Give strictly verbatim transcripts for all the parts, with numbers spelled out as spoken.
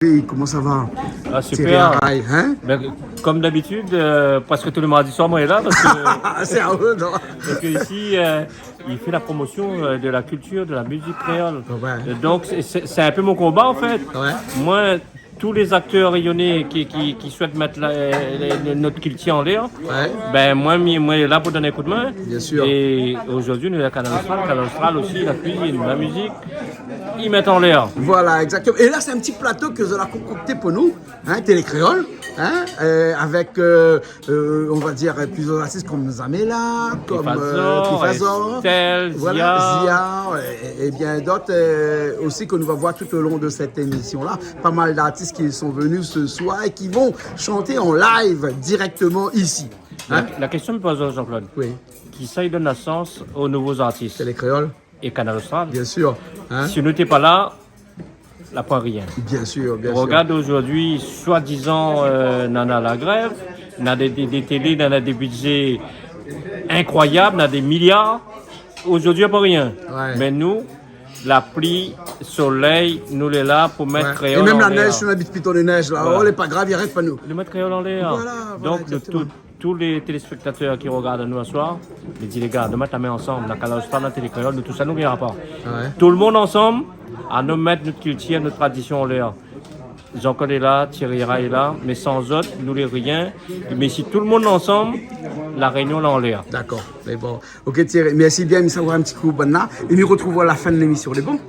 Koman sa va ? Ah, super. Thierry Araye, hein ? Ben, comme d'habitude, euh, presque tous les mardis soirs, moi, est là, parce que, ah, c'est à eux, non ? Parce que ici, euh, il fait la promotion, euh, de la culture, de la musique créole. Ouais. Euh, donc, c'est, c'est, c'est un peu mon combat, en fait. Ouais. Moi, tous les acteurs réunionnais qui, qui, qui souhaitent mettre la, euh, le, le, notre culture en l'air, ouais, ben, moi, mi-, moi, là pour donner un coup de main. Bien sûr. Et aujourd'hui, nous, la Kanal Austral, Kanal Austral aussi, la cuisine, la musique, ils mettent en l'air. Voilà, exactement. Et là, c'est un petit plateau ke zot la concocté pou nou, hein, Télé Kréol, hein, euh, avec, euh, euh, on va dire, euh, plusieurs artistes comme Zamela, comme, euh, Pifazor, Pifazor. Estelle, voilà, Zia. Zia, et, et bien d'autres, euh, aussi que nous va voir tout au long de cette émission-là. Pas mal d'artistes qui sont venus ce soir et qui vont chanter en live directement ici. Hein ? La, la question me pose, Jean-Claude. Oui. Kisa i donn la chance aux nouveaux artistes ? Télé Kréol. É Kanal Austral. Bien sûr, hein. Si nou té pa la, la pwin rien. Bien sûr, bien sûr. Regarde aujourd'hui, soi-disant, euh, nana la grève, nana des, des, des télés, nana des budgets incroyables, nana des milliards. Aujourd'hui, y a pas rien. Ouais. Mais nous, la pluie, soleil, nou lé la pou mèt kréol an lèr. Ouais. Et même la neige, si nou abit Piton-Laneige la, oh, lé pa grav, i arèt pa nou. Nou mèt kréol an lèr. Voilà, voilà, exactement. Donc, nou tout, tous les téléspectateurs qui regardent nous ce soir, mi di, les gars, nou mèt la min ansanm, la Kanal Austral, la Télé Kréol, nou tout sa, nou ira pa. Ouais. Tout le monde ensemble, anou mèt nout kiltir, nout tradision an lèr. Jean-Claude est là, Thierry Araye est là, mais sans eux, nou lé rien. Mais si tout le monde ensemble, La Réunion lé an lèr. D'accord, mais bon. Ok, Thierry, merci bien, mi sa oir in ti kou banna, é nou retrouv a la fin de l'émission, lé bon ?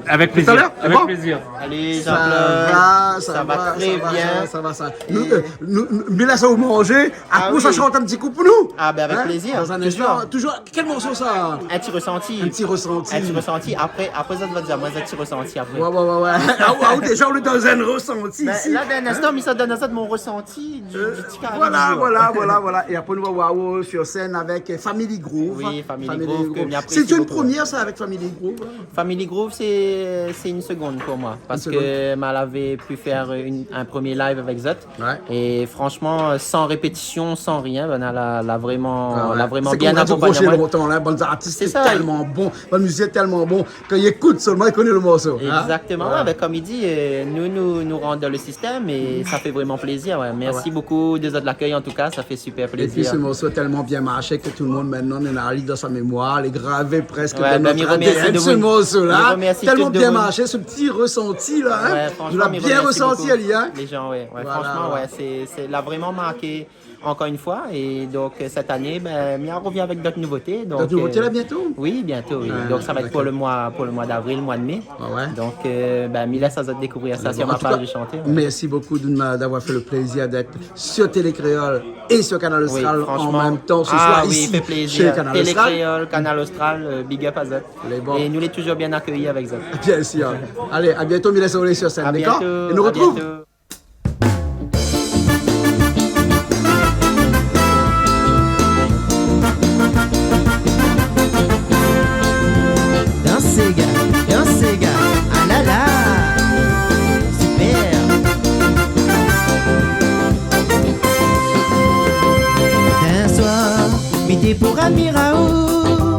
Avec plaisir. Tout à l'heure, c'est bon ? Avec plaisir. Allez, Jean-Claude, ça va, ça va très bien. Ça va, ça va, ça va, ça va. Nou, euh, nou, nou, mi lès aou manzé, apré sa shant in ti kou pou nou. Ah oui. Ah ben, avec plaisir, toujours. Hein ? Dans un instant, toujours. Quel morceau ça ? Un petit ressenti. Un petit ressenti. Un petit ressenti. Après, après, zot va dir amoin, zot ti ressenti après. Ouais, ouais, ouais, ouais. Ah, ouais, ah, déjà, on est dans un ressenti ici. Ben, là, dans un instant, mi sa donn azot mon ressenti du, du ti kari du jour. Euh, voilà, voilà, voilà, voilà. Et après, nou va voir aou sur scène avec, euh, Family Groove. Oui, Family Groove, que mi aprési beaucoup. C'est une première, ça, avec Family Groove, hein ? Family Groove, c'est, c'est une seconde pour moi. Une seconde. Parce que ma lavé pu faire une, un premier live avec zot. Ouais. Et franchement, euh, sans répétition, sans rien, ben, la, la vraiment, la vraiment bien akonpagn amoin. Ah ouais. Sé konm radio kroshé lontan la, bann artis tèlman bon, bann mizisien tèlman bon, kan i ékout solman, i koné le morso, hein. Voilà. Exactement, ouais, ben, comme il dit, euh, nous, nous, nous rentre dans le système et ça fait vraiment plaisir, ouais. Ah ouais. Merci beaucoup de zot l'accueil, en tout cas, ça fait super plaisir. Et puis ce morceau a tellement bien marché que tout le monde maintenant, néna ali dans sa mémoire, lé gravé presque dans notre A D N, ce morceau-là. Ouais, ben, mi remèrsi tout, mi remèrsi tout le monde. Tellement bien marché, ce petit ressenti-là, hein. Ouais, franchement, mi remèrsi beaucoup les gens, ouais. Nous l'a bien ressenti, ali, hein. Voilà, voilà. Ouais, franchement, ouais, c'est, c'est, la vraiment marqué encore une fois. Et donc, euh, cette année, ben, mi arvien avec d'autres nouveautés. D'autres nouveautés, euh, là, bientôt ? Oui, bientôt, oui. Ah, d'accord. Donc, ça va être pour le mois, pour le mois d'avril, mois de mai. Ah ouais. Donc, euh, ben, mi lès azot découvrir ça sur ma page de chanteur. Mais bon, en tout cas, merci beaucoup de m'a-, d'avoir fait le plaisir d'être sur Télé Kréol et sur Kanal Austral en même temps ce soir ici chez Kanal Austral. Oui, franchement. Ah oui, il fait plaisir. Télé Kréol, Kanal Austral, euh, big up azot. Lé bon. Et nous lé toujours bien accueillis avec zot. Bien sûr. Allez, à bientôt, mi lès aou sur scène, d'accord ? À bientôt, à bientôt. Et nous retrouve. Dans séga, dans séga, ah la la, super. In soir, mi té pou admir aou,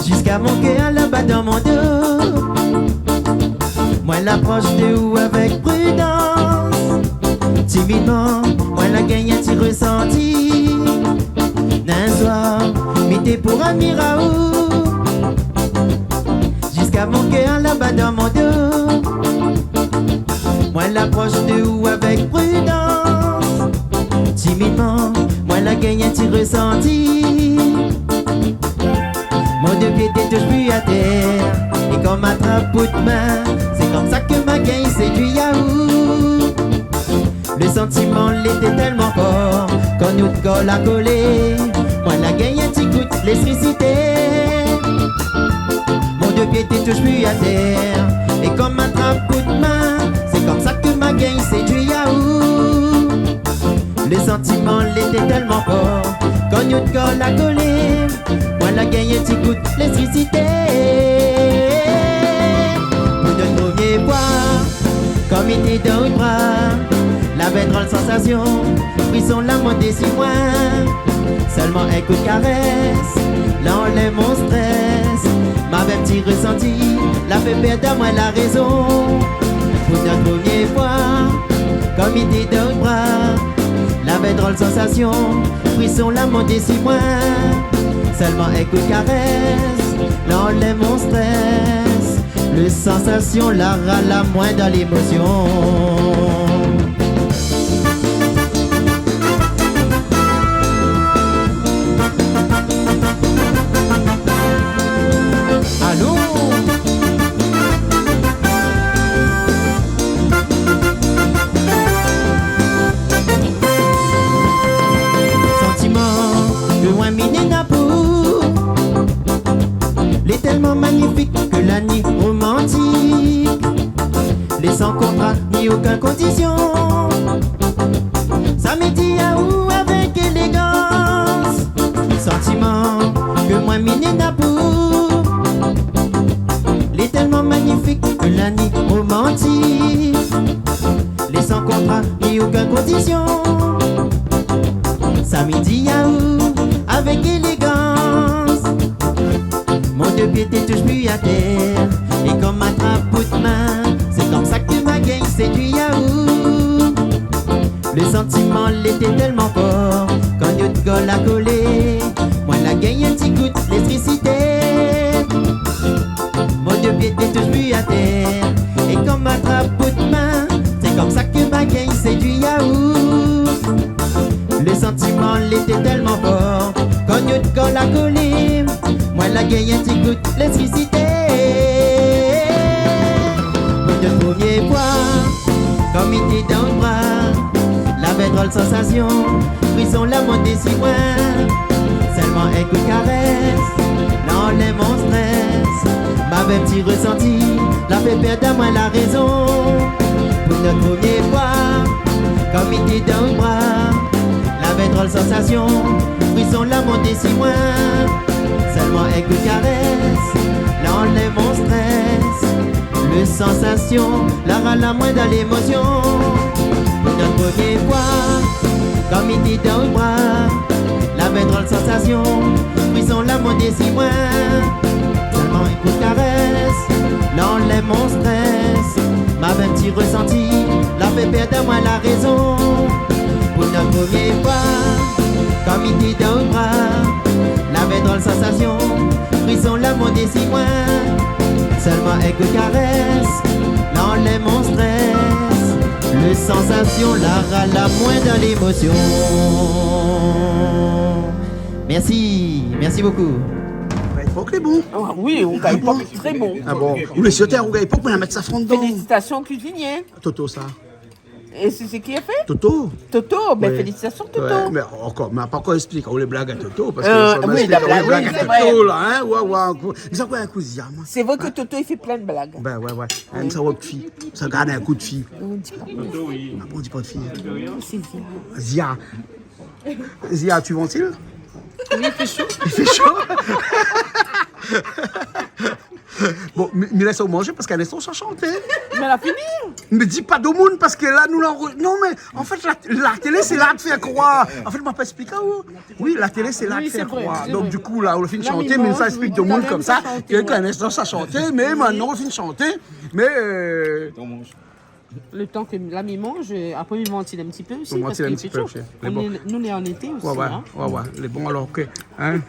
ziska mon kèr la bat dan mon do. Moin la aprosh de ou avèk pridans. Timidman, moin la gingn in ti resanti. In soir, mi té pou admir aou, ziska mon kèr la bat dan mon do. Moin la aprosh de ou avèk pridans. Timidman, moin la gingn in ti resanti. Mon dé pié té toush pu atèr, é kan ma trap out min, sé konmsa ke ma gingn sédui aou. Le santiman lété tèlman for, kan nout kor la kolé, moin la gingn in ti kout léléktrisité. Mon dé pié té toush pu atèr, é kan ma trap out min, sé konmsa ke ma gingn sédui aou. Le santiman lété tèlman for, kan nout kor la kolé, moin la gingn in ti kout léléktrisité. Pou nout promié foi, kan mi té dan out bra, lavé in drol sansasion, frison la monté si moin. Sèlman in kout karès la anlèv mon strès. Mavé in ti resanti la fé pèrd amoin la rézon. Kom li té dan out bra, lavé drol sansasion, frison la monté si moin. Sèlman in kou karès la anlèv mon strès. Le sansasion la ral amoin dan lémosion. Alon! Santiman ke moin mi néna pou ou, lé tèlman manifik ke la ni romantik. Lé san kontra ni okin kondision. Sa mi di aou avèk élégans. Santiman ke moin mi néna pou ou, lé tèlman manifik ke la ni romantik. Lé san kontra ni okin kondision. Sa mi di aou avèk élégans. Mon dé pié té toush pi atèr, é kom atrap bout min, sé komsa ke ma gingn sédui aou. Le santiman lété tèlman for, kan nout kor la kolé, moin la gingn in ti kout léléktrisité. Mon dé pié té toush pi atèr, é kom atrap bout min, sé komsa ke ma gingn sédui aou. Le santiman lété tèlman for, kan nout kor la kolé, moin la gingn in ti kout léléktrisité. Pou nout promié foi, kom li té dan out bra, lavé drol sansasion, frison la monté si moin. Sèlman in kou karès la anlèv mon strès. Mavé ti resanti la fé pèrd amoin la rézon. Pou nout promié foi, kom li té dan out bra, lavé drol sansasion, frison la monté si moin. Sèlman in kou karès la anlèv mon strès. Le sansasion la ral amoin dan lémosion. Pou nout promié foi, kom li té dan out bra, lavé drol sansasion, frison la monté si moin. Sèlman in kou karès la anlèv mon strès. Mavé ti resanti la fé pèrd amoin la rézon. Pou nout promié foi, kom li té dan out bra, lavé drol sansasion, frison la monté si moin. Sèlman in kou karès la anlèv mon strès. Le sansasion la ral amoin dan lémosion. Mèrsi, mèrsi bokou. Rougay pok lé bon. Ah oui, rougay pok lé tré bon. Ah bon. Ou lé sir rougay pok, mé la mèt safran dedan. Félicitations au cuisinier. Toto sa. É sé, sé ki la fé ? Toto. Toto, ben, félicitations, Toto. Ouais, mé ankor, mé pa ankor ésplik aou lé blag a Toto, parske... Euh, oui, la blag, oui, sé vré. Toto la, hein, ouais, ouais, ankor. Mé sa koi, in kou ziar, moin. C'est vrai que Toto, il fait plein de blagues. Ben ouais, ouais. Hein, sa woi fi, sa gard in kou d'fi. On dit pas. Toto, oui. Non, on dit pas de fille. C'est Zia. Zia. Zia, tu ventile ? Oui, il fait chaud. Il fait chaud. Bon, mi, mi lès aou manzé parske in instan sa shanté. Mé la fini. Mé di pa domoun parske la nou la re-, non mé an fèt la, la télé sé la de fèr kroir. An fèt ma pa ésplik aou. Oui, la télé sé la de fèr kroir. Oui, sé vré, sé vré. Donk di kou la ou la fini shanté, mé sa ésplik domoun konmsa ke kan in instan sa shanté, mé mintnan ou la fini shanté, mé, euh, Le tan ke la mi manz, apré mi vantile in ti pé osi, parske i fé sho. Ou vantile in ti pé osi. Lé bon. Nou lé an été osi, hein. Ouais, ouais, ouais, ouais. Lé bon, alor ke, hein.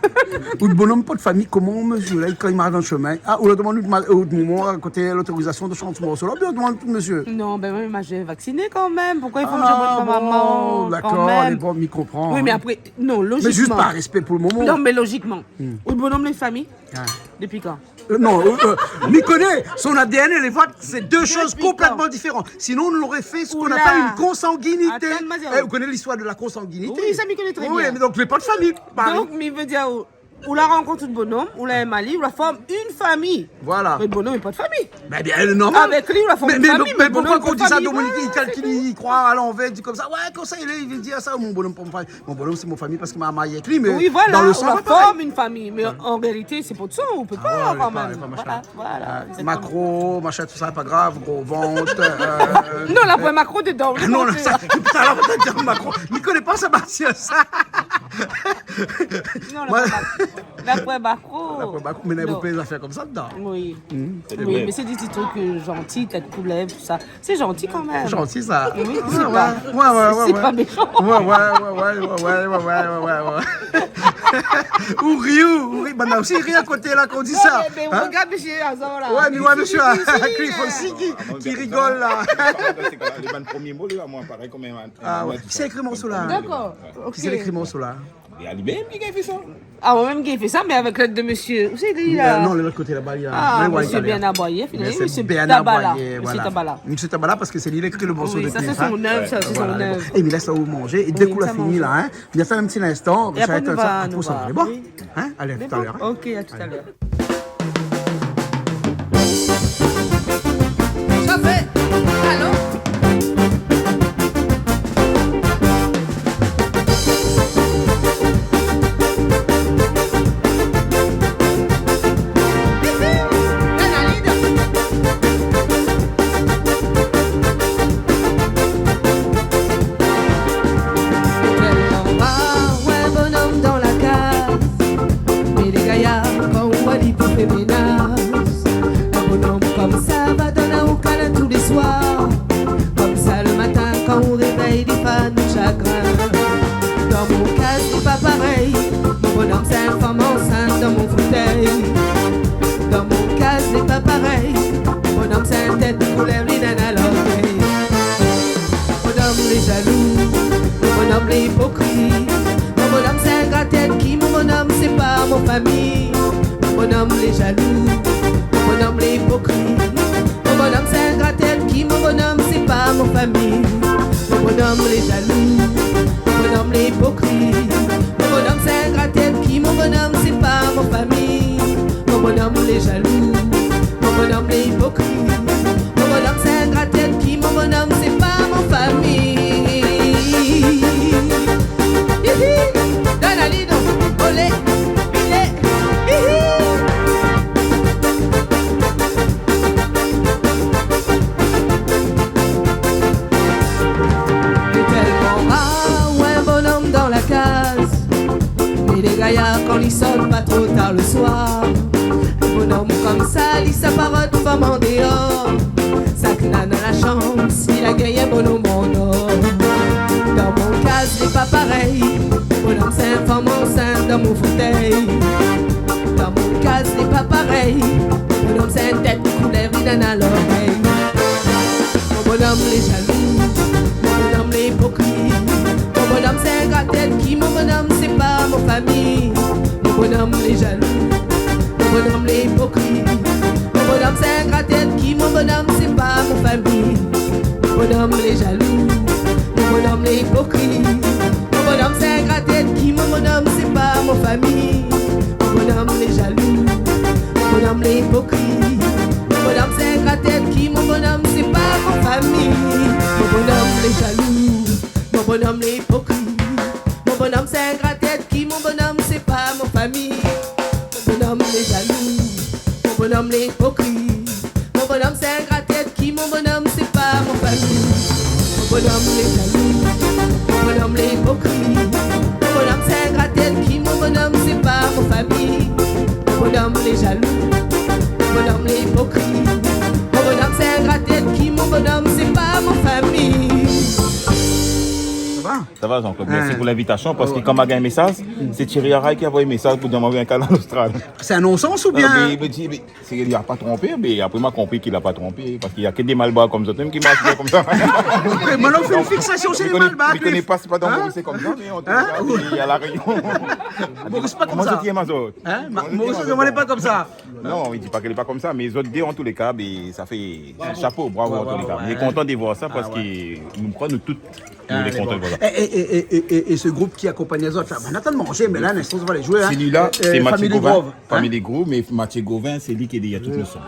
Out bonom pa de fami, koman, mésyé, la, kan li marsh dan le shemin, ah, ou la domann out ma-, out momon a koté lotorizasion de shant morso la, oubien ou la domann tout mésyé ? Non, ben, moin, moin lé vaksiné kan mèm. Poukoi i fo ke mi domann mon momon kan mèm ? Ah bon, dakor, lé bon, mi konpran, hein. Oui, mé apré, non, lojikman. Mé zis par réspé pou le momon. Non, mé lojikman. Hmm. Out bonom lé fami ? Ah. Dopi kan ? Euh, non, euh, euh, mi koné, son A D N é le vôtre, c'est deux choses complètement différentes. Dopi kan ? Sinon, on aurait fait ce qu'on appelle une consanguinité. Oula. Atann, ma di aou. Eh, ou koné listoir de la consanguinité ? Oui, sa mi koné tré bien. Oui, mé donk, lé pa de fami, Marie. Donk, mi vé dir, ou, ou la rankont out bonom, ou la èm ali, ou la form in fami. Voilà. Mé le bonom lé pa de fami. Ben, bien, euh, normal. Avèk li, ou la form in fami, mé le bonom lé pa de fami. Mé, mé, mé poukoi kan ou di sa, Dominique, i kalkil, i kroi a lanvèr, i di konmsa, ouais, konmsa, i vé dir sa, mon bonom, pa mon fami. Mon bonom, sé mon fami parske ma marié avèk li, mé dan le san, pa parèy. Oui, voilà, ou la form in fami, mé an réalité, sé pa out san, ou pé pa, kan mèm. Ah ouais, lé pa, lé pa, machin. Voilà, voilà, exactement. Macro, machin, tout sa, pa grav, gro vant, euh... Non, la poin macro dedan, non, sa, putain, la, ou la di macro. Mi koné pa sa, Bastien, sa. Non, la poin macro. Lapré Bako. Lapré Bako, mé na bonpé zafèr konmsa dedan. Oui. Oui, mé sé dé ti trik, euh, zanti, tèt koulèv, tousa. Sé zanti kan mèm. Zanti sa. Oui, sé pa, sé pa méshan. Ouais, ouais, ouais. Ou ri, ou ri. Banna osi i ri a koté la kan ou di sa. Non, mé, mé ou regard mésyé Azor la. Ouais, mé ouais, mésyé Cliff osi ki, ki rigol la. Sé kan lé bann promié mo la, moin, parèy, konm in, in, in, kisa la ékri morso la ? Dakor. OK. Kisa la ékri morso la ? É ali mèm ki la fé sa. Ah, moin mèm ki la fé sa, mé avèk lèd de mésyé. Ou sé li la ? Non, lot koté laba, li la. Ah, mésyé Bernard Boyer, mésyé Tabala. Mésyé Tabala, parske sé li la ékri le morso de Cliff, hein. Oui, sa sé son œuvre, sa sé son œuvre. É mé la sa ou manzé, é dèk ou la fini la, hein, vien fé in ti linstan, é apré nou va, nou va. Hein ? Allez, à tout à l'heure, hein. OK, à tout à l'heure. Shofé, alon. Tèlman rar, ouais, bonom dan la kaz. Mé lé gayar, kan ou wa li pou fé ménaz, in bonom konmsa va donn aou kalin tou lé soir. Konmsa le matin, kan ou révèy, li pa nou shagrin. Dan mon kaz, lé pa parèy. Mon bonom, sé in fanm ansint dan mon fotèy. Dan mon kaz, lé pa parèy. Mon bonom, sé in tèt koulèv, li néna lorgèy. Mon bonom lé jalou, mon bonom lé ipokrit. Mon bonom sé in gratèt ki, mon bonom sé pa mon fami. Mon bonom lé jalou, mon bonom lé ipokrit. Mon bonom sé in gratèt ki, mon bonom sé pa mon fami. Mon bonom lé jalou, mon bonom lé ipokrit. Mon bonom sé in gratèt ki, mon bonom sé pa mon fami. Mon bonom lé jalou, mon bonom lé ipokrit. Mon bonom sé in gratèt ki, mon bonom sé pa mon fami. Hihi. Donn ali don, olé, ilé, hihi. Lé tèlman rar, ouais, in bonom dan la kaz. Mé lé gayar, kan li sort pa tro tar le soir, in bonom konmsa, li sa pa rod fanm an déor. Sak néna la shans, li la gingn in bonom an or. Dan mon kaz, lé pa parèy. Mon bonom sé in fanm ansint dan mon fotèy. Dan mon kaz, lé pa parèy. Mon bonom sé in tèt koulèv, li néna lorgèy. Mon bonom lé jalou, mon bonom lé ipokrit. Mon bonom sé in gratèt ki, mon bonom sé pa mon fami. Mon bonom lé jalou, mon bonom lé ipokrit. Mon bonom sé in gratèt ki, mon bonom sé pa mon fami. Mon bonom lé jalou, mon bonom lé ipokrit. Mon bonom sé in gratèt ki, mon bonom sé pa mon fami. Mon bonom lé jalou, mon bonom lé ipokrit. Mon bonom sé in gratèt ki, mon bonom sé pa mon fami. Mon bonom lé jalou, mon bonom lé ipokrit. Mon bonom sé in gratèt ki, mon bonom sé pa mon fami. Mon bonom lé jalou, mon bonom lé ipokrit. Mon bonom sé in gratèt ki, mon bonom sé pa mon fami. Mon bonom lé jalou, mon bonom lé ipokrit. Mon bonom sé in gratèt ki, mon bonom sé pa mon fami. Mon bonom lé jalou, mon bonom lé ipokrit. Mon bonom sé in gratèt ki, mon bonom sé pa mon fami. Sa va ? Sa va, Jean-Claude, mèrsi pou linvitasion, parske kan ma gingn in mésaz, sé Thierry Araye ki la anvoy mésaz pou dir amoin in Kanal Austral. Sé in non-sans oubien ? Ah, mé, mé, mé, sé, li la pa tronpé, mé apré, ma konpri ke li la pa tronpé, parske na ke dé malbar konm zot mèm ki marsh bien konmsa. Mé moin la fé in fiksasion, sé dé malbar, mé mi koné pa, sé pa dan Moris sé konmsa, mé an tou ka, mé a La Rényon. Moris pa konmsa. Koman zot i yèm azot ? Hein ? Moris, koman zot i yèm azot ? Non, mi di pa ke li lé pa konmsa, mé zot dé, an tou lé ka, mé sa fé shapo, bravo an tou lé ka. Mi lé kontan de voir sa, parske nou kroi, nou tout, nou lé kontan de voir sa. É, é, é se group ki akonpagn azot la, banna la tann manzé, mé la, linstan, sa va alé zoué, hein. Sélila, sé Mathieu Gauvin, Famille Grove, mé Mathieu Gauvin, sé li ki lé dèrièr tout le son.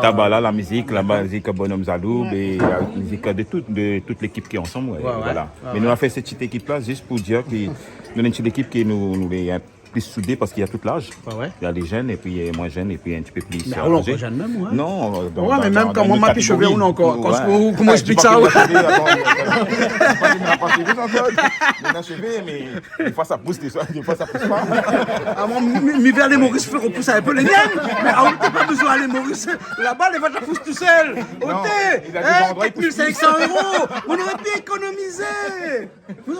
Tabala, la mizik, la mizik Bonom Zalou, é la mizik de tout, de tout lékip ki lé ansanm, voilà. Mé nou la fé sèt ti ékip la, zis pou dir ke nou néna in ti lékip ke nou, nou lé, hein, pli soudé parské na tout laz. Ouais, ouais. Na lé jenn épi, euh, moin jenn épi in ti pé pli, euh, azé. Mé alor, moin jenn mèm, ouais. Non, euh, dan, dan, dan, dan in ot katégory. Ouais, mé mèm kan moin, moin lé pi shové, ou ankor. Ouais. Koman, koman mi ésplik sa, ouais. Ouais, di pa ke lé shové, atann, euh, di pa ke lé pa shové ankor. Lé na shové, mé défoi sa i pous, défoi, défoi sa i pous pa. Ah, moin, mi, mi, mi vé alé Moris, fé ropous in pé lé mienn. Mé, ah, ou na pa bézoin alé Moris. Laba, lé vèt i pous tousèl. Non, oté, li na dé zandroi i pous pli. Hein, quatre mille cinq cents euros. Ou noré pu ékonomizé.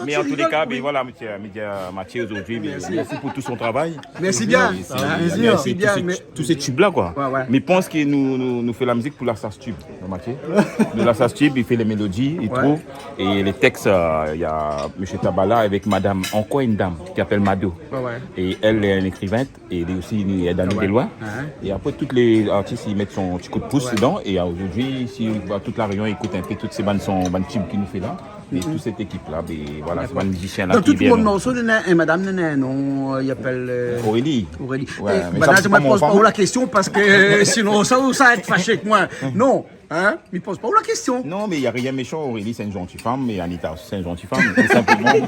Mé an tou lé ka, bin voilà, mésyé, mésyé Mathieu, zordi, bin, mèrsi. Mèrsi pou tout son travay. Mèrsi bien. Mèrsi bien, mé tout sé, tout sé tub la, koi. Ouais, ouais. Mé mi pans ke nou, nou, nou fé la mizik pou la sas tub, non, Mathieu ? Nou, la sas tub, li fé lé mélodi, li trouv. É lé tèks, euh, na mésyé Tabala avèk madam, ankor in dam, ki apèl Mado. Ouais, ouais. É èl lé in ékrivin. É li osi, li lé dan lé déloi. Ah ouais. É apré, tout lé artis i mèt son ti kou d'pous dedan. Ouais. É, euh, zordi, si, bah, tout La Rényon i ékout in pé tout sé bann son, bann tub ke nou fé la. É tout sèt ékip la, bin voilà, sé bann mizisien la ki vien. Dakor. Dan tout bann morso, néna in madam, néna in non, euh, i apèl, euh, Aurélie. Aurélie. Ouais, mé sa, sé pa mon fanm. É, madam, mi poz pa ou la késtion parske, euh, sinon sa, ou sa èt fashé èk moin. Non. Hein ? Mi poz pa ou la késtion. Non, mé na rien méshan, Aurélie, sé in zanti fanm, é Anita osi, sé in zanti fanm. Tout sinpleman,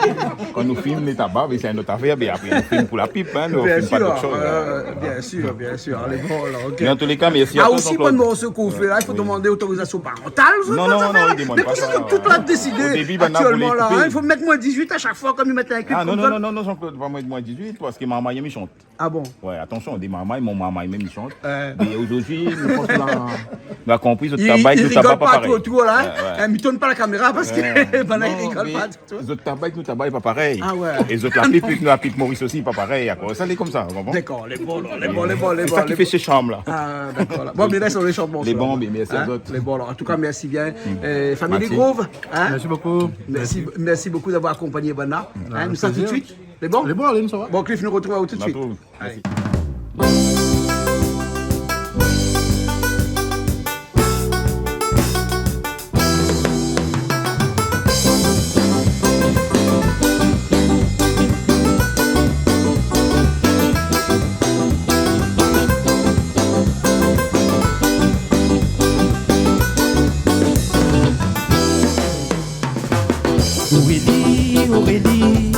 kan nou film, nou taba, mé sé in ot afèr, mé apré, nou film pou la pib, hein, nou film pa d'ot shoz, euh, voilà. Bien sir, euh, bien sir, bien sir. Alé, bon, alor, ok. Mé an tou lé ka, mèrsi a osi, Jean-Claude. Bann morso k'ou fé la, i fo domandé otorizasion parantal, sa, non, non, non, i demann pa sa. Tout la désidé aktièlman la, hein. I fo mèt moin dizuit a shak foi, konm i mèt in klip konmsa. Ah, non, non, non, non, Jean-Claude, pa moin dizuit, parske marmay i shant. Ah bon ? Ouais, atansion, dé marmay, mon marmay mèm i shant. Ouais. Mé zordi, mi pans la, nou la konpri, zot tabay, nou tabay pa parèy. I rigol pa tro, tro la, hein. Ouais, ouais. Eh, mi tourn pa la kaméra parske banna i rigol pa tro. Non, mé zot tabay, nou tabay pa parèy. Ah ouais. É zot la pip, nou la pip Moris osi pa parèy, akoz sa lé konmsa, ou konpran ? Dakor, lé bon, lé bon, lé bon, lé bon. É sa ki fé son sharm la. Ah, dakor, la. Bon, mé la, sé lé sharm, bon, lé bon, mé mèrsi a zot. Hein ? Lé bon, alor. An tou ka, mèrsi bien. Hmm. Euh, Famille Groove, hein ? Mèrsi bokou. Mèrsi, mèrsi bokou d'avoir akonpagné banna. Hein, nou sa tout suit. Lé bon ? Lé bon, alé, nou sava. Bon, Cliff, nou artrouv tout suit. Nou artrouv. Alé. Mèrsi. Aurélie, Aurélie,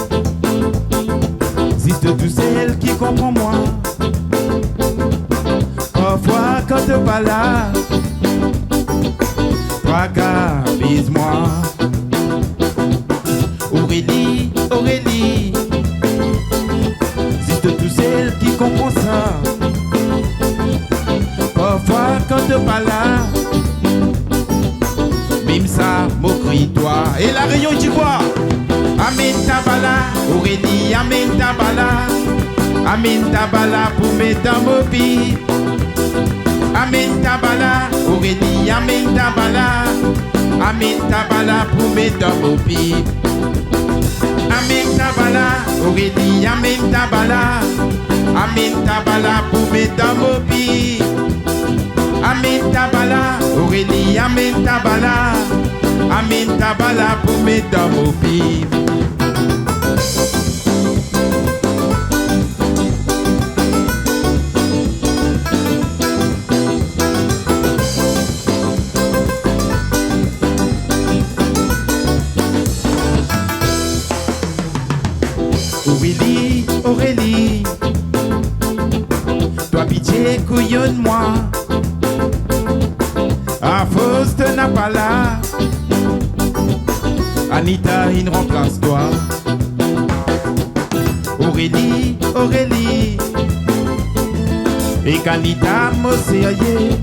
zis ou sèl ki konpran moin. Parfoi kan ou pa la, traka i biz moin. Aurélie, Aurélie, zis ou sèl ki konpran sa. Parfoi kan ou pa la, mèm sa, mo kri toi. É La Rényon i di koi ? Amenn tabala, Aurélie, amenn tabala. Amenn tabala pou mèt dan mo pip. Amenn tabala, Aurélie, amenn tabala. Amenn tabala pou mèt dan mo pip. Amenn tabala, Aurélie, amenn tabala. Amenn tabala pou mèt dan mo pip. Amenn tabala, Aurélie, amenn tabala. Amenn tabala pou mèt dan mo pip. Aurélie, Aurélie, toi pitié kouyonn moin. Afos ou na pa la, Anita in ranplas toi. Aurélie, Aurélie, èk Anita mo sérié.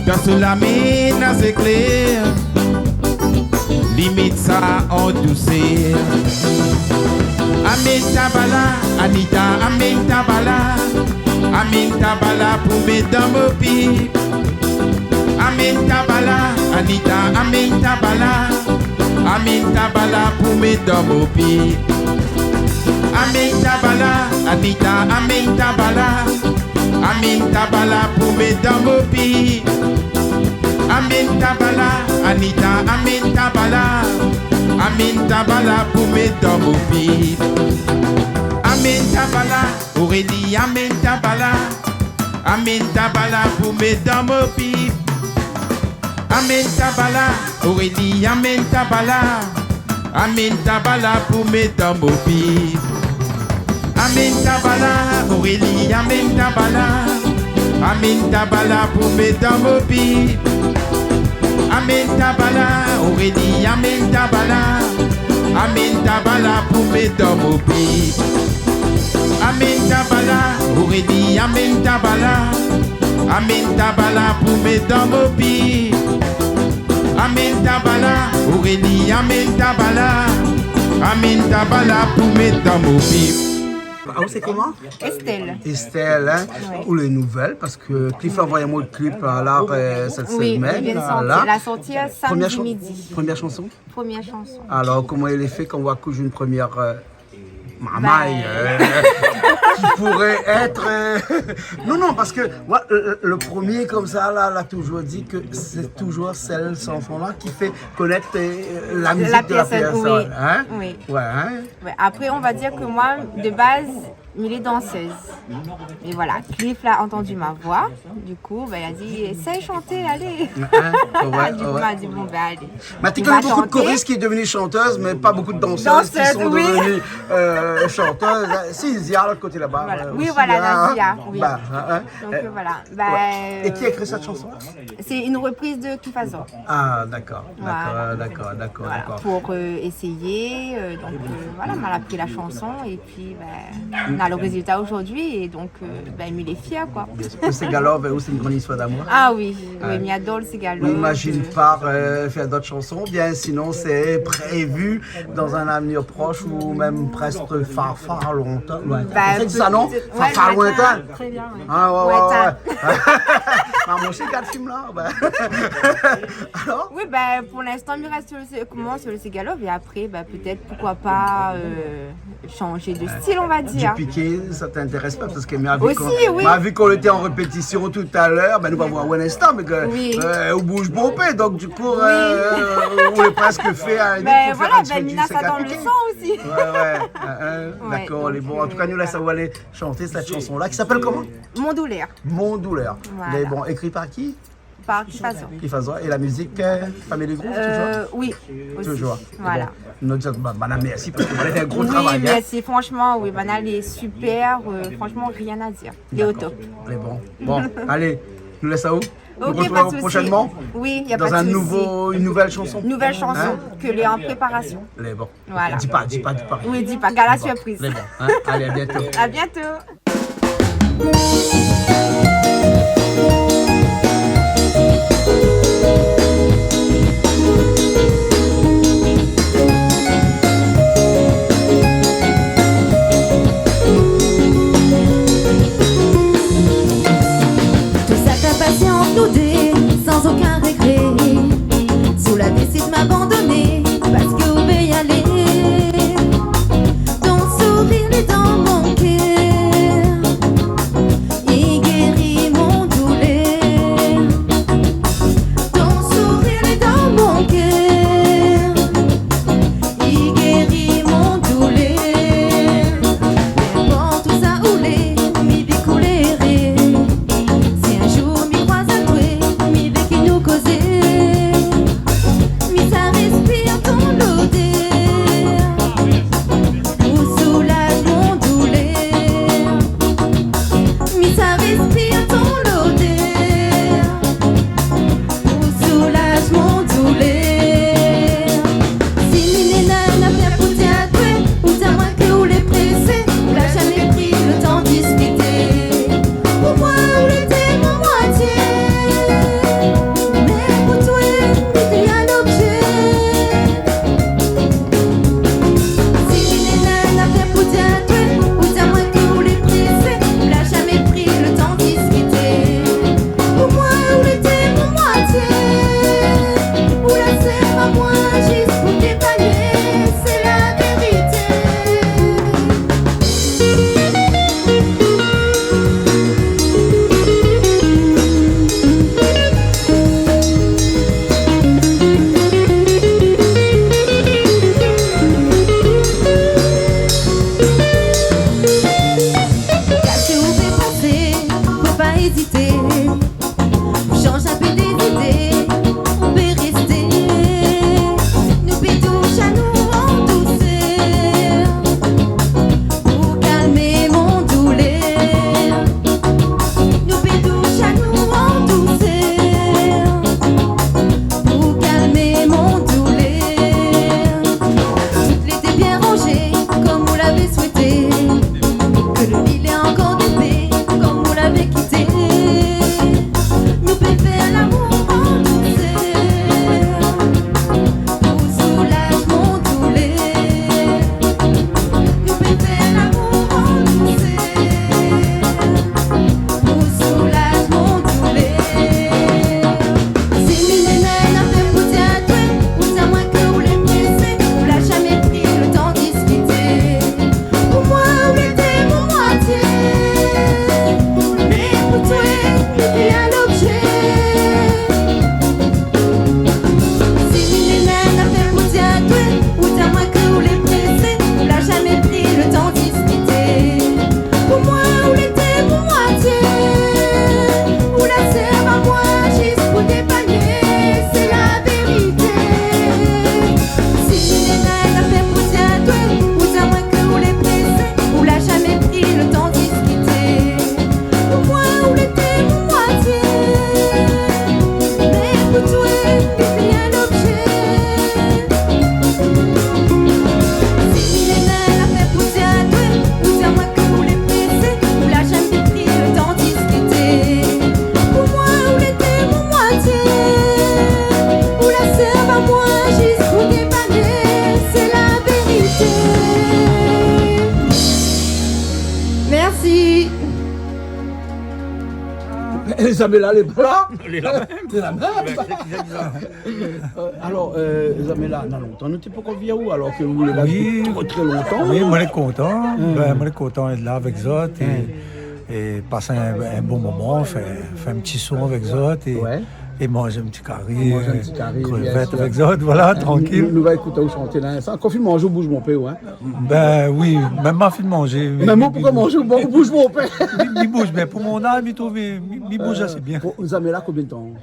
Dan sèl la ménaz éklèr, li mèt sa an dousèr. Amenn tabala, Anita, amenn tabala. Amenn tabala pou mèt dan mo pip. Amenn tabala, Anita, amenn tabala. Amenn tabala pou mèt dan mo pip. Amenn tabala, Anita, amenn tabala. Amenn tabala pou mèt dan mo pip. Amenn tabala, Anita, amenn tabala. Amenn tabala pou mèt dan mo pip. Amenn tabala, Aurélie, amenn tabala. Amenn tabala pou mèt dan mo pip. Amenn tabala, Aurélie, amenn tabala. Amenn tabala pou mèt dan mo pip. Amenn tabala, Aurélie, amenn tabala. Amenn tabala pou mèt dan mo bib. Amenn tabala, Aurélie, amenn tabala. Amenn tabala pou mèt dan mo bib. Amenn tabala, Aurélie, amenn tabala. Amenn tabala pou mèt dan mo bib. Amenn tabala, Aurélie, amenn tabala. Amenn tabala pou mèt dan mo bib. Ah, ou sé koman ? Estelle. Estelle, hein ? Ouais. Ou lé nouvèl, parske Cliff la anvoy amoin le clip la, euh, cette semaine, la. Oui, li vien de sortir. La sorti samedi midi. Première chan-, première chanson ? Première chanson. Alors, koman i lé fé kan ou akoush in première, euh, marmay, euh, qui pourrait être, euh, non, non, parce que, ouais, le, le premier comme ça, là, l'a toujours dit que c'est toujours celle chanson-là qui fait connaître, euh, la musique de la personne, hein ? La personne, oui. Oui. Ouais, hein ? Ouais, après, on va dire que moi, de base, mi lé danseuse. Et voilà, Cliff la antandu ma voix. Du coup, ben, il a dit, « Essaye chanter, allez. » Hein ? Ouais, ouais. Du coup, ma di, « Bon, ben, allez. » Mé té koné bonpé de choristes qui sont devenus chanteuses, mais pas beaucoup de danseuses qui sont devenues, euh, chanteuses, hein. Danseuses, oui. Si, Zia, l'autre côté là-bas, euh, aussi, hein. Voilà. Oui, voilà, la Zia, oui. Bah, hein, hein. Donc, euh, voilà. Bah, ouais. Et qui a écrit cette chanson ? C'est une reprise de Cliff Azor. Ah, d'accord, d'accord, d'accord, d'accord. Voilà, pour, euh, essayer, euh, donc, euh, voilà, ma la pris la chanson et puis, ben, on a le résultat aujourd'hui et donc, euh, ben, mi lé fière, quoi. Bien sûr. Le séga love, euh, aussi une grande histoire d'amour. Ah oui, oui, mi ador le séga love. On imagine par, euh, faire d'autres chansons, bien, sinon c'est prévu dans un avenir proche ou même presque far, far lointain. Ouais. Bah, c'est ça, non ? Peut-être, ouais, lointain. Far, far lointain. Très bien, ouais. Ah, ouais, ouais, ouais. Lointain. Ah, moi aussi, quatre films là, bah. Alors ? Oui, bah, pour l'instant, mi reste sur le sé-, comment, sur le séga love, et après, bah, peut-être, pourquoi pas, euh, changer de style, on va dire. Du piké, ça t'intéresse pas, parce que, mais, vu qu'on, aussi, oui, mais vu qu'on était en répétition tout à l'heure, ben, nou va voir in instan, mé ke, euh, ou bouz bonpé, donc, du coup, euh, ou lé presque fé, hein, ben, voilà, ben, mi na sa dan le sang aussi. Ouais, ouais, euh, euh, d'accord, donc, bon, en tout cas, euh, nou lès aou alé chanter cette chanson-là, qui s'appelle comment ? Mon douleur. Mon douleur. Voilà. Mais bon, écrit par qui ? Par Cliff Azor. Cliff Azor. Et la musique, euh, Family Groove, toujours ? Euh, oui, aussi. Toujours. Voilà. Bon, nou di, bah, bah, mèrsi, parske ou la fé in gro travay, hein. Oui, mèrsi. Franchement, oui, banna lé super, euh, franchement, rien à dire. Lé au top. D'accord. Lé bon. Bon, allez, nou lès aou. Ok, pas de souci. Nou retrouve prochainement. Oui, y a pas de souci. Dans un nouveau, une nouvelle chanson. Nouvelle chanson que lé en préparation. Hein ? Lé bon. Voilà. Di pa, di pa, di pa. Oui, di pa. Garde la surprise. Lé bon, hein. Allez, à bientôt. À bientôt. Tout sa ka pasé ant nou dé, sans aucun regret. Sou la désid m'abandoné, parske ou vé alé. Ton sourir lé dan mon kèr, i géri Zamela lé pa la. Lé la mèm. Lé la mèm. Bin, sé ki sa. Euh, alor, euh, Zamela, na lontan nou té pankor vi aou, alor ke ou lé la dopi trè, trè lontan. Oui, moin lé kontan. Bin, moin lé kontan d'èt la avèk zot é, é pas in, in bon moman, fé, fé in ti son avèk zot é, é manz in ti kari, krevèt avèk zot, voilà, trankil. Nou, nou va ékout aou shanté la, sa. Kan fine manzé, ou bouz in pé, ou, in. Bin oui, mèm ma fine manzé, mi, mi bouz. Mèm mi, pou manzé, ou bouz in pé. Mi, mi bouz, mé pou mon az, mi trouv, mi, mi bouz asé bien. Bon, Zamela, konbien d'tan ?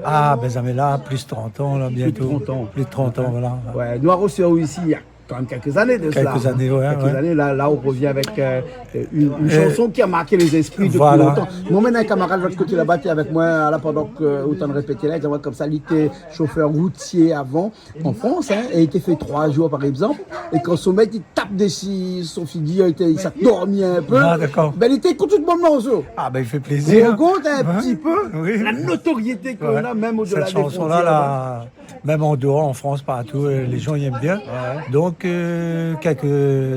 Ah, bin, Zamela, plis trant an, la, bientôt. Plis de trant an. Plis de trant an, voilà. Ouais, nou la rosivwar aou isi, na kan mèm kèk zané de sa. Kèk zané, ouais. Kèk zané, la, la, ou rovien avèk, euh, in, in shanson ki la mark lé zéspri dopi lontan. Moin, mintnan, in kamarad lot koté laba té avèk moin, la, pandan ke, euh, ou té antrinn répété la, li di amoin konmsa, li té shofèr routié avan. An Frans, in, é li té fé troi zour, par égzanp, é kan somèy té tap dési son figir, li té, li sa dormi in pé. Ah, dakor. Bin, li té ékout tout bann morso. Ah, bin, i fé plézir. Ou rokont in ti pé la notoriété k'ou na, mèm o-dela dé frontièr. Sèt shanson-la, la, mèm an déor, an Frans, partou, euh, lé zan i èm bien. Ouais. Donk, euh, kèk,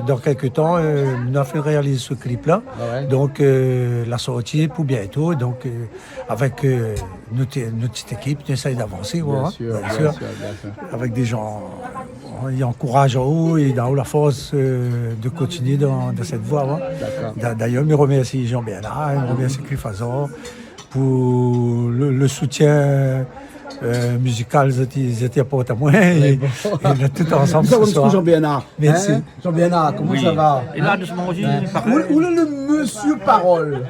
dan kèk tan, euh, nou la fé réaliz se klip-la. Ah ouais. Donk, euh, la sorti pou bientôt. Donk, euh, avèk, euh, nout, nout ti ékip, nou éséy d'avansé, voilà. Bien sûr, bien sûr, bien sûr. Avèk dé zan, euh, i ankouraz aou é i donn aou la fors, euh, de kontinié dan, dan sèt voi, ouais. Dakor. D'a-, d'ayèr, mi romèrsi Jean Bernard, mi romèrsi Cliff Azor pou le, le soutien, euh, mizikal zot i, zot i aport amoin. Ouais, bon. É, é nou lé tout ansanm se soir. Jean Bernard. Mèrsi. In ? Jean Bernard, koman sa va ? Oui. É la, dousman, oui, parèy. Ou, ou lé le mésyé Parol.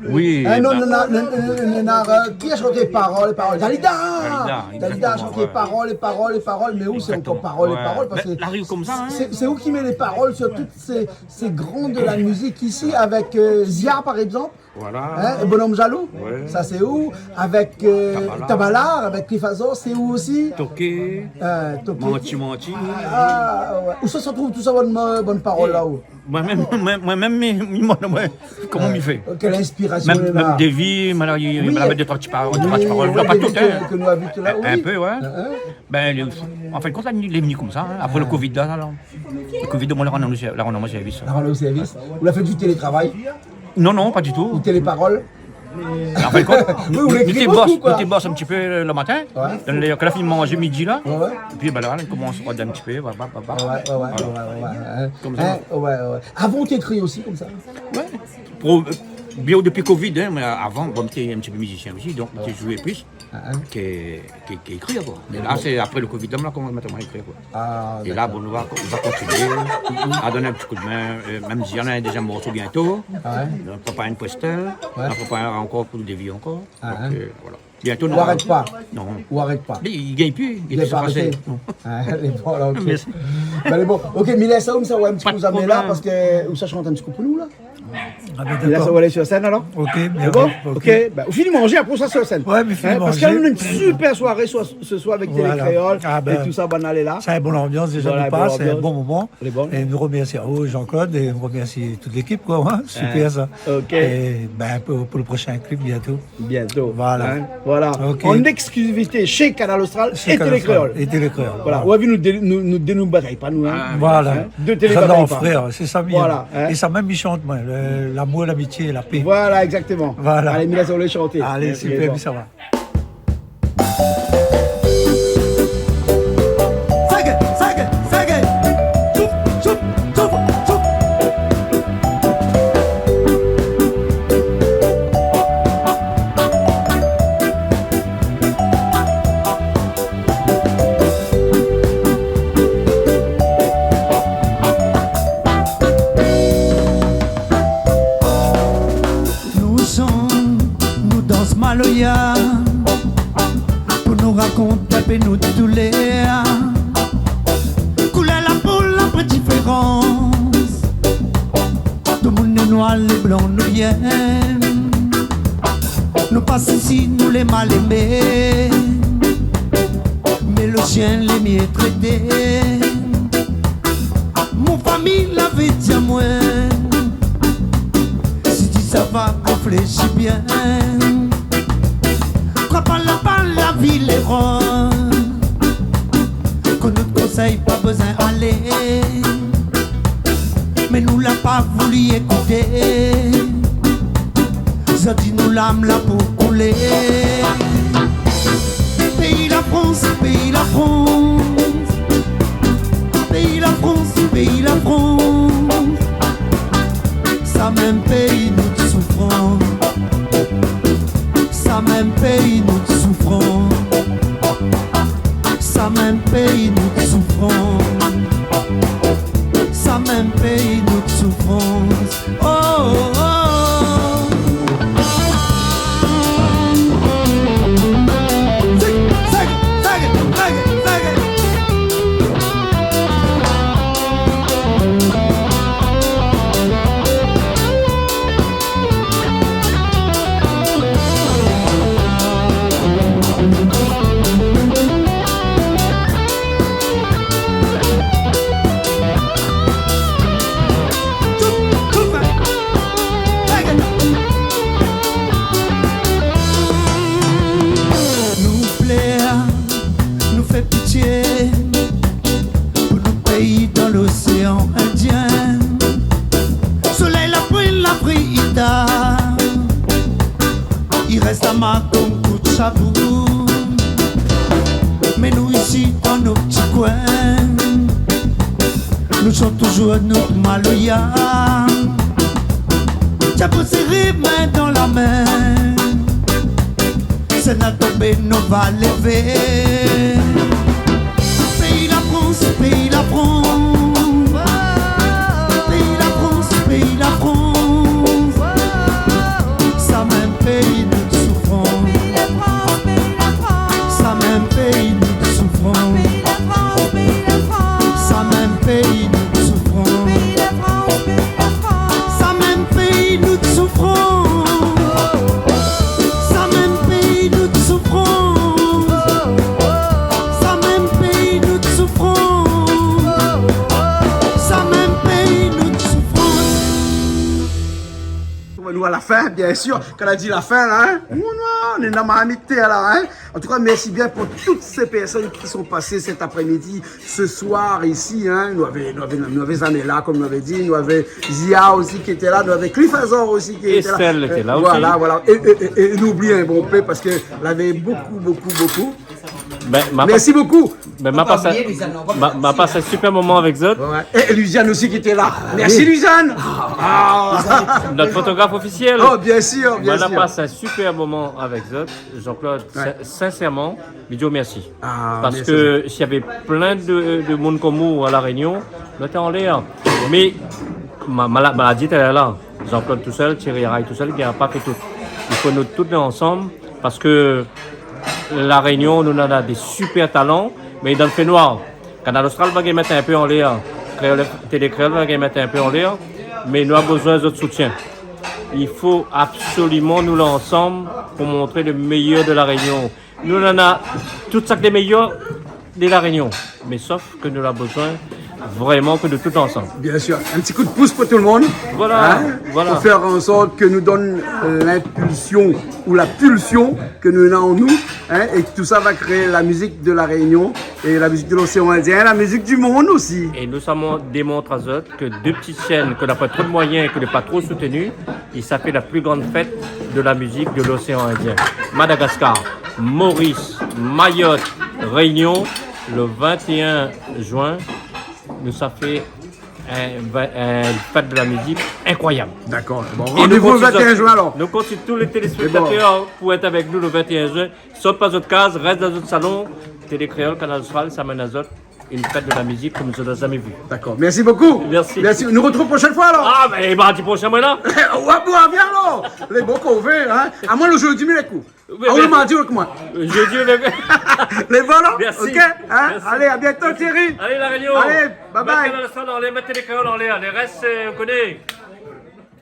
Oui, non, bin non, non, non, non, non, euh, ki la shanté Parol, Parol ? Dalida. Dalida, égzaktoman, ouais. Dalida la shanté Parol, Parol, Parol, mé ou sé ankor Parol, Parol, parske sé, sé ou ki mèt lé parol sur tout sé, sé gran de la mizik isi, avèk, euh, Zia, par égzanp. Voilà. In, Bonhomme Jaloux ? Ouais. Sa sé ou ? Avèk, euh, Tabalar. Tabalar, avèk Cliff Azor, sé ou osi ? Toké. Euh, Toké. Manti, manti. Ah, ouais. Ousa i trouv tout sa bann, bann parol la, ou ? Moin mèm, moin, moin mèm, mi, mi, moin, moin, koman mi fé ? Euh, kèl inspirasion lé la ? Mèm, mèm Davy, moin la, i, i la mèt dé troi ti parol, dé troi ti parol. Davy, la pa tout, in. Ke nou la vi la, oui. In pé, ouais. In, in. Bin, lé, an fin de kont, la, lé vni konmsa, in. Apré le covid la, la, la. Le covid, moin la rann aou sèr-, la rann aou sèrvis. La rann aou sèrvis. Ou la fé du télétravay ? Non, non, pa ditou. Ou téléparol ? An fin de kont, nou, nou té bos, nou té bos in ti pé le matin. Ouais. Donk, kan la fini manzé midi la. Ouais, ouais. Épi, bin, la, nou komans rod in ti pé, ba, ba, ba, ba. Ouais, ouais, ouais. Voilà. Ouais, ouais, ouais. Konmsa. In, ouais, ouais. Avan, ou té ékri osi, konmsa ? Ouais. Pou, euh, bien dopi covid, in, mé avan, bon, mi té in ti pé mizisien osi, donk mi té zoué plis ke, ke, ke ékri, koi. Mé la, sé apré le covid la, moin la komans mintnan ékri, koi. Ah, dakor. É la, bon, nou va, nou va kontinié a donn in ti koudmin. Euh, mèm si néna in dézièm morso bientôt, nou la prépar in poster, nou la prépar ankor pou Davy ankor. Ah, in. Donk, euh, voilà. Bientôt, nou va arèt pa. Non. Ou arèt pa. Li, li gingn pi, li gingn pi sa pasé. Non. Ah, lé bon, la, OK. Mèrsi. Bin, lé bon. OK, mi lès aou, mi sa oir in ti kou Zamela, parske ou sa shant in ti kou pou nou, la. Ah, bin, dakor. Mi lès aou alé sur sèn, alor. OK, bin, bon, OK. Bin, ou fini manzé, apré ou sa sur sèn. Ouais, mi fini manzé. In, parske nou néna in super soiré se soir avèk Télé Kréol é tout sa, bann alé la. Voilà. Sé in bon anbians, déza, nou pas, sé in bon moman. Lé bon. É nou romèrsi aou, Jean-Claude, é nou romèrsi tout lékip, koi, in. Super, sa. OK. É, bin, pou, pou le proshin klip, bientôt. Bientôt. Voilà. In, voilà. OK. An éksklizivité shé Kanal Austral é Télé Kréol. Shé Kanal Austral é Télé Kréol. Voilà. Voilà. Ou la vi, nou dé-, nou, nou dé-, nou batay pa, nou, in. Ah. Voilà. In. Dé télé batay pa. Frèr, sé sa, bien. Voilà, in. É sa mèm, mi shant, moin, le, lamour, lamitié, la pé. Voilà, égzaktoman. Voilà. Alé, mi lès aou shanté. Alé, super, bon. Mi sava. Sèk, sèk, sèk. Tchouf, tchouf, tchouf, tchouf. Nou shann, nou dans maloya, pou nou rakont in pé nout doulèr. Koulèr lapo, la vré diférans. Tout moun lé noir, lé blan, nou yèm. Nou pa sousi, nou lé mal émé. Mé le shien lé myé trété. Mon fami lavé di amoin, si ti sava, réfléshi bien. Trap pa la, pa la vi lé ron. Kan nout konsèy pa bezoin alé, mé nou la pa voulu ékouté. Zot di nou lam la pou koulé. Péi la Frans, péi la Frans, péi la Frans, péi la Frans, sa mèm péi nout soufrans, sa mèm péi nout soufrans, sa mèm péi nout soufrans, sa mèm péi nout soufrans. Oh, oh, oh. Zig, zag, zag, zag, zag. Nou plèr, nou fé pitié pou nout péi dan loséan Indien. Solèy la pran la frita, i rès la mark konm kout shabou. Mé nou isi dan nout ti koin, nou shant toujour nout maloya. Diab séré min dan la min, si nou tonbé nou va lévé. Péi la Frans, péi la Frans, péi la Frans, péi la Frans, sa mèm péi nout soufrans, sa mèm péi nout soufrans, sa mèm péi nout soufrans, sa mèm péi nout soufrans, sa mèm péi nout soufrans, sa mèm péi nout soufrans, sa mèm péi nout soufrans. Nou, a la fin, bien sir, kan la di la fin la, in, nou, nou, nou lé dan marmit tèr la, in. An tou ka, mèrsi bien pou tout sé pèrsone ki son pasé sèt apré-midi, se soir isi, in. Nou avé, nou avé, nou avé Zanella, konm nou avé di, nou avé Zia osi ki lété la, nou avé Cliff Azor osi ki lété la. Estelle lété la osi. Voilà, voilà. É, é, é, é nou oubli in bonpé parske lavé bokou, bokou, bokou. Mèrsi bokou. Bin, ma pas in, ma, ma pas in super moman avèk zot. Ouais, ouais. É Louisiane osi ki lété la. Ah, mèrsi, oui. Louisiane. Ah. Nout fotograf ofisièl. Oh, bien sir, bien sir. Ma pas in super moman avèk zot, Jean-Claude. Ouais. Sin-, sinsèrman, mi di aou mèrsi. Ah, mèrsi. Parske si lavé plin de, de moun konm ou a La Rényon, nou té anlèr. Mé ma, ma la, ma la di talèr la, Jean-Claude tousèl, Thierry Araye tousèl, i gingn pa fé tout. I fo nou tout ansanm, parske La Rényon, nou néna dé super talan, mé dan le fénoir. Kanal Austral va gingn mèt in pé anlèr, Kréol F-, Télé Kréol va gingn mèt in pé anlèr, mé nou la bezoin zot soutien. I fo absoliman nou lé ansanm pou montré le méyèr de La Rényon. Nou néna tout sak lé méyèr de La Rényon, mé sof ke nou la bezoin vréman ke nou tout ansanm. Bien sir, in ti kou d'pous pou tout le moun. Voilà, in, voilà. Pou fèr an sort ke nou donn, euh, linpilsion ou la pilsion ke nou néna an nou, in, é ke tout sa va kréé la mizik de La Rényon é la mizik de loséan Indien, la mizik di monn osi. É nou sa démont azot ke dé ti shèn ke na pa tro de moiyin, ke na pa tro soutenu, i sa fé la pli gran fèt de la mizik de loséan Indien. Madagascar, Maurice, Mayotte, Réunion, le vingt et un juin, nou sa fé in, in fèt de la mizik inkroiyab. Dakor. Bon, é nou randévou le kont su vingt et un juin alor. Nou kont su tout lé téléspèktatèr pou èt avèk nou le vingt et un juin. Sort pa zot kaz, rès dan zot salon. Télé Kréol, Kanal Austral, sa amenn azot in fèt de la mizik konm zot la zamé vu. Dakor. Mèrsi bokou. Mèrsi. Mèrsi. Nou retrouv proshèn foi alor. Ah, bin, mardi proshin, moin lé la. Oué, bon, vien alor. Lé bon k'ou vé, in. Amoin, le jeudi, mi lé kou. Oui, ah oui, mèrsi. Mardi, avèk moin. Euh, jeudi, avèk... Lé bon, non ? Mèrsi. Ok, in ? Mèrsi. Alé, à bientôt, Thierry. Alé, La Rényon. Alé, bye bye. Mèt Kanal Austral anlèr, mèt Télé Kréol anlèr. Le rès, euh, ou koné.